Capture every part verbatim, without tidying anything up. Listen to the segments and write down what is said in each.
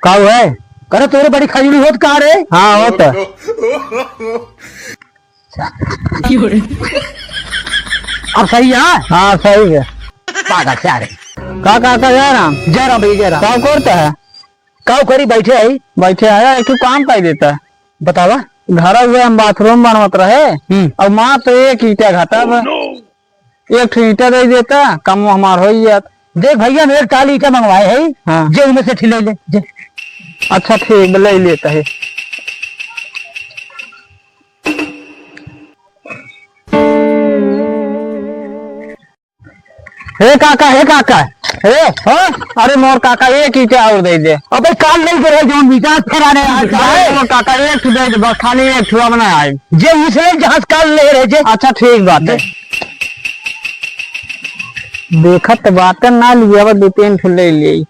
का है? करे तोरे बड़ी खजूरी होत का रे? हाँ, होत। अब सही है? हाँ, सही है। पागल सारे। का, का, का, जय राम। जय राम भैया, जय राम। का करता है? का करी, बैठे है। बैठे है, एक ठो काम कर देता। बतावा। घर हुए हम बाथरूम बनवत रहे, हम्म। और माँ तो एक ईंटा घटा बा। एक ठो ईंटा दे देता, काम हमार हो जात। देख भैया, हम एक टाली ईंटा मंगवाए है, हाँ। जे उनमें से ठिले ले, जे। अच्छा ठीक, ले लेता है। हे काका, हे काका, हे, हाँ? अरे मोर काका, एक ईंटा और दे दे। अबे काल नहीं दे रहे, जौन विचार फेराने आज अरे आए। मोर काका, एक ठो दे दे, बस खाली एक ठो, अब ना आए। जे इसलिए जहाज काल ले रहे जे। अच्छा, ठीक बात है। देखत बात ना लिए, अब दो तीन ठो ले लिए।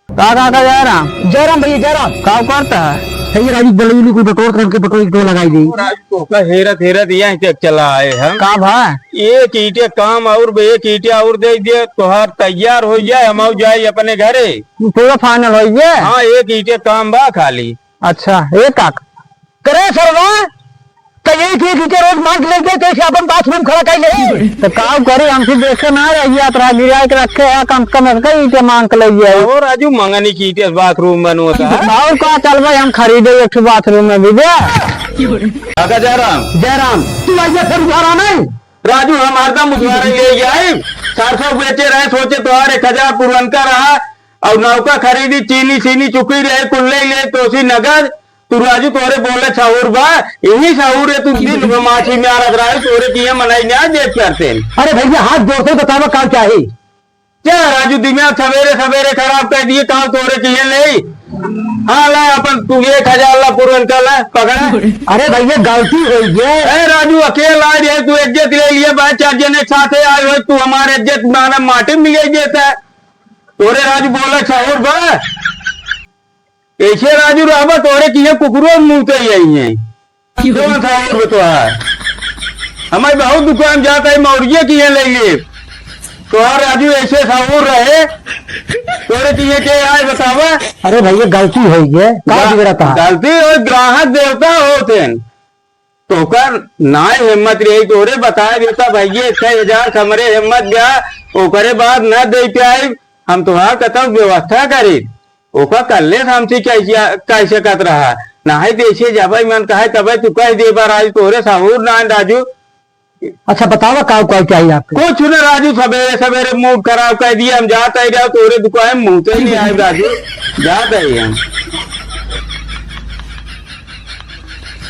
का, का, का जय राम? जय राम भैया, जय राम। का करता है? भैया, राजू बलैली कुल बटोर करके बटोर एक टोला लगाई दी। राजू तोहका हेरत, हेरत यहाँ तक चला आए हम। का भा? एक ईंटे काम और बे, एक ईंटे और दे दे, तोहार तैयार हो जाए, हम आउ जाए अपने घरे। पूरा final हो गया? हाँ, एक ईंटे काम बा खाली। अच्छा, एक काका। करे सरवा, तो एक, एक ईंटे रोज मांग लेके कैसे अपन बाथरूम खड़ा कर ले? तो का करे, हमसे देखे ना रही, यात्रा गिरा के रखे है, कम से कम एक ईंटे मांग के ले जाए। ओ राजू, मंगनी की ईंटे बाथरूम बनवता है। और का, चल भाई, हम खरीदे एक ठो बाथरूम में भी दे। काका जय राम। जय राम। तू ऐसे फिर उधारा नहीं? राजू, हम हरदम उधारा ले जाए। सरसों बेचे रहे, सोचे तोहार एक हजार पुरनका रहा, और नौका खरीदी, चीनी, सीनी चुकी रहे, कुल्ले ले, तोसी नगद, तू राजू तोरे बोले सहूर बा, यही सहूर है, तू दिन भर माछी मारत रहे, तोरे किए मनई ना देख करते। अरे भैया, हाथ जोड़ते बतावा का चाही? क्या राजू, दिमाग सवेरे सवेरे खराब कर दिए, काम तोरे किए नहीं। हाँ, ला अपन तू एक हजार ला पुरनका ला, पकड़ा। अरे भैया, गलती हो गई है। ए राजू, अकेला आए रहे, तू इज्जत ले लिए, भाई चार जने साथे आए हो, तू हमारे इज्जत माना माटी में ले देता है। तोरे राजू बोला सहूर बा। ऐसे राजू रहबा, तोरे किहे कुकुरो मुँह ते ही आई हैं। क्यों? कौन सहूर बा तोहार? हमारे बहुत दुकान जाता है, मौरिये किहे ले लिए। तोहार राजू ऐसे सहूर रहे, तोरे किहे के आए बतावा? अरे भैया, गलती हो गई है, का गा-, बिगड़ा था? गलती हो, ग्राहक देवता होते हैं। तो ओकर नाय हिम्मत रही, तोरे बताए देता भैया, छह हजार हमरे हिम्मत गया, ओकरे बाद न दे पाए, हम तोहार कतौ व्यवस्था करी, ओकर कल्ले से हमसे कैसे, कैसे कत रहा, नाहीं तो ऐसे जबै मन कहे तबै तू कह दे बा राजू, तोरे सहूर ना राजू। अच्छा बतावा का उपाय चाहिए आपको? कुछ न राजू, सवेरे सवेरे मूड खराब कर दिया, हम जात ही रहो तोरे दुकान में मुँह तो ही नहीं आए राजू, जात ही हम।